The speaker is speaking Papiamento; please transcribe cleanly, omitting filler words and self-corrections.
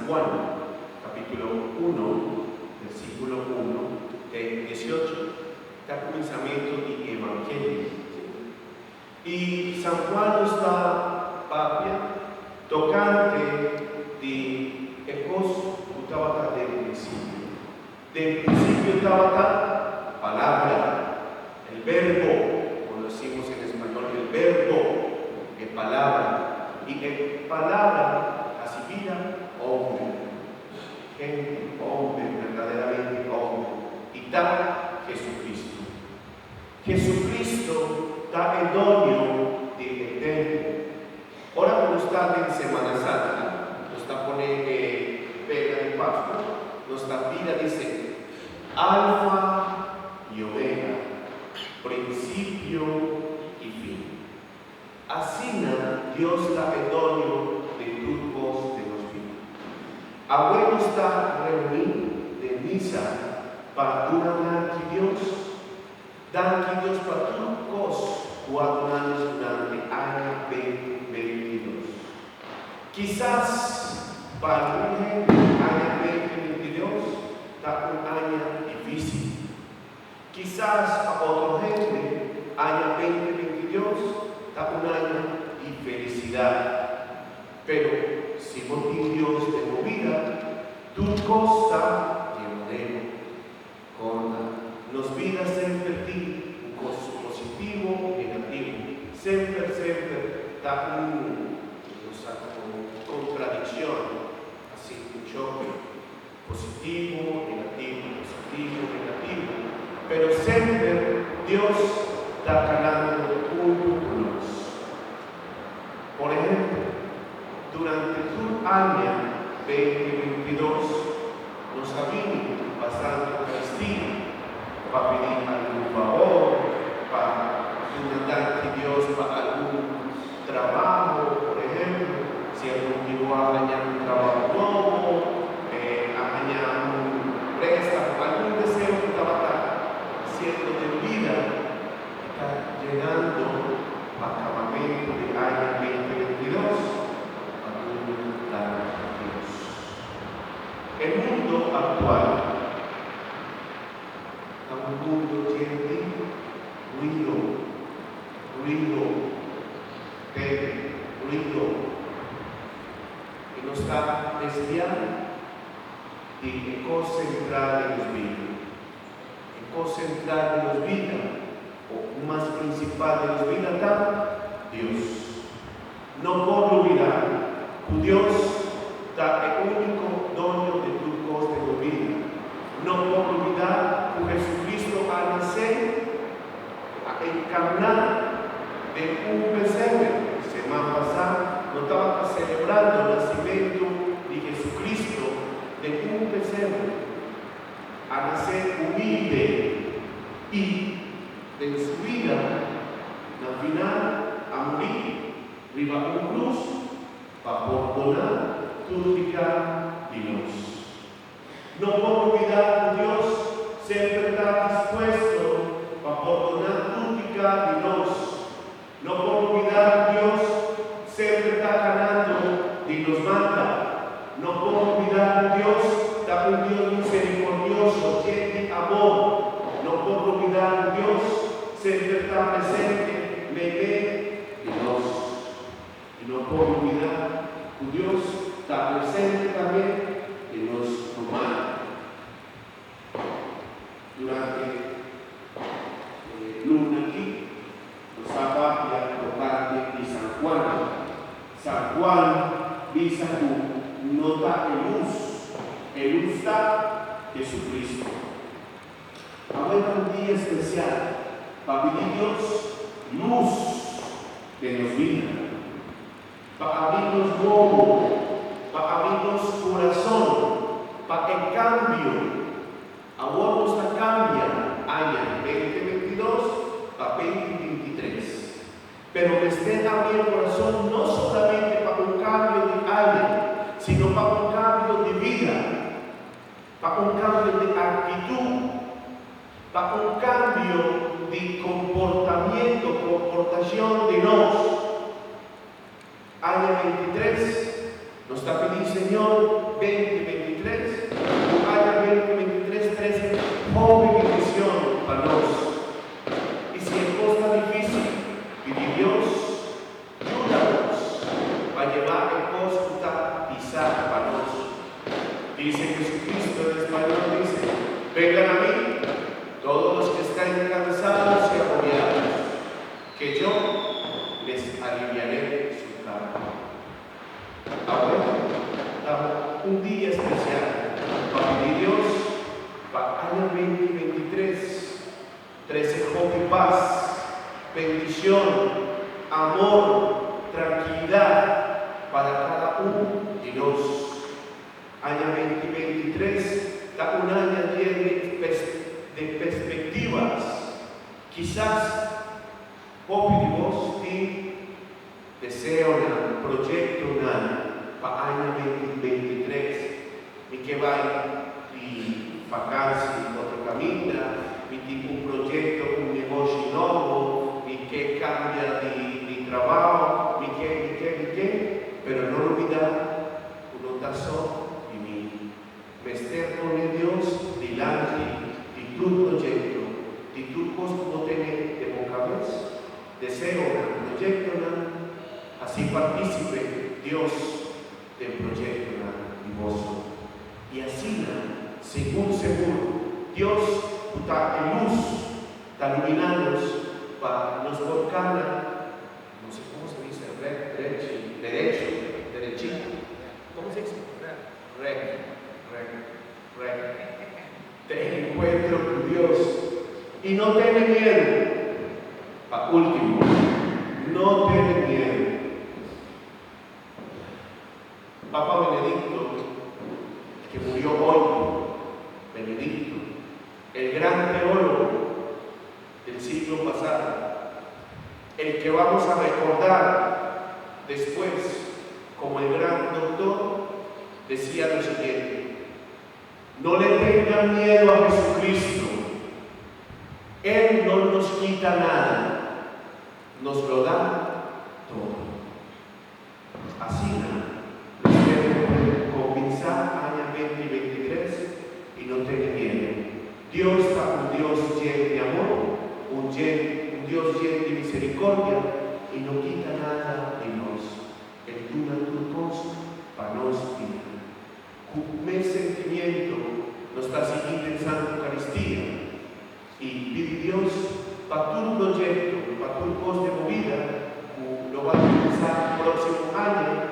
Juan, kapítulo 1, versíkulo 1 te 18. Ta kuminsamentu di Evangelio. I San Juan nos ta papia tokante di e kos ku tabata den prinsipio. Den prinsipio tabata Palabra, el Verbo, como decimos en español, el Verbo, e Palabra, i e Palabra hasi bira hombre, hende, hombre, berdaderamente hombre, i ta Jesucristo. Jesucristo ta e doño di e tempu. Ora ku nos ta den Semana Santa, nos ta pone e bela di Pasku, nos ta bira di Alfa i Omega, prinsipio i fin. Asina Dios ta e doño di tur kos den nos bida. Awe nos ta reuní den misa pa duna danki Dios. Danki Dios pa tur kos ku a duna nos durante aña 2022. Kisas pa algun hende aña 2022 ta un aña difísil. Kisas pa otro hende aña 2022 ta un aña di felisidat. Pero si bo tin Dios den bo bida, tur kos ta llevadero. Kòrda, nos bida semper tin un kos positivo, negativo. Semper, semper ta un, nos sa komo kontradikshon, así un choke. Positivo, negativo, positivo, negativo. Pero semper Dios ta kanando huntu ku nos. Por ehempel, durante tur aña 2022 nos a bini pa Santa Eucaristia pa pidi algun fabor, pa duna danki Dios pa algun trabaho, por ehempel, si algun di bo a haña un trabaho nobo, a haña un préstamo, algun deseo ku tabata siendo den bida i ta yegando pa kabamentu di aña 2022, pa duna danki Dios. E mundo aktual ta un mundo yen di ruido, ruido, tene, ruido. I nos ta desviá di e kos sentral di nos bida. E kos sentral di nos bida, o mas prinsipal di nos bida ta Dios. No por lubidá ku Dios ta e úniko doño di tur kos den nos bida. No por lubidá ku Jesucristo a nasé, a enkarná den un pesebre. Seman pasá no tabata selebrando nasimentu di Jesucristo den un pesebre. A nasé humilde i den su bida na final a muri riba un krus pa pordoná tur piká di nos. No por lubidá ku Dios semper ta dispuesto pa pordoná tur piká di nos. No por lubidá ku Dios semper ta kanando di nos banda. No por lubidá ku Dios ta un Dios miserikordioso, yen di amor. No por lubidá ku Dios semper ta presente meimei di nos. I no por lubidá ku Dios ta presente tambe den nos rumannan. Durante e luna aki nos a papia tokante di San Juan. San Juan bisa ku no ta e lus, e lus ta Jesucristo. Awe ta un dia spesial pa pidi Dios lus den nos bida, pa abri nos wowo, pa abri nos kurason pa e kambio. Awor nos ta kambia aña 2022 pa 2023. Pero mester abri e kurason no solamente pa un kambio di aña, sino pa un kambio di bida, pa un kambio di aktitut, pa un kambio di komportamiento, komportashon di nos. Aña 23, nos ta pidi Señor, ben. Hopi pas, bendishon, amor, trankilidat pa kada un di nos. Aña 2023 ta un aña yen di perspektivas. Kisas hopi di boso tin deseonan, proyektonan pa aña 2023. Mi ke bai di vakansi otro kaminda, mi tin un proyekto, un negoshi nobo, mi ke kambia di trabou, mi ke, mi ke, mi ke, pero no lubidá ku no ta so di mi. Mester pone Dios dilanti di tur proyekto, di tur kos ku bo tene den bo kabes, deseonan, proyektonan, hasi partísipe Dios den proyektonan di boso. I asina, sigur sigur, Dios ku ta e lus ta luminá nos pa nos por kana, no sé komo se dice, rèk, drechi, derecho, derechito, komo se dice? Rèk, rèk, rèk. Den enkuentro ku Dios i no tene miedu. Pa último, no tene miedu. Papa Benedicto, que murió hoy, Benedicto, el gran teólogo del siglo pasado, el que vamos a recordar después como el gran doctor, decía lo siguiente: "No le tengan miedo a Jesucristo, Él no nos quita nada, nos lo da todo." Asina, mester kuminsá aña 2023 i no tene miedu. Dios ta un Dios yen di amor, un Dios yen di miserikòrdia i no kita nada di nos. E ta duna tur kos pa nos bida. Ku mes sentimentu nos ta sigui den Santa Eukaristia i pidi Dios pa tur proyekto, pa tur kos di bo bida ku lo bai kuminsá próksimo aña.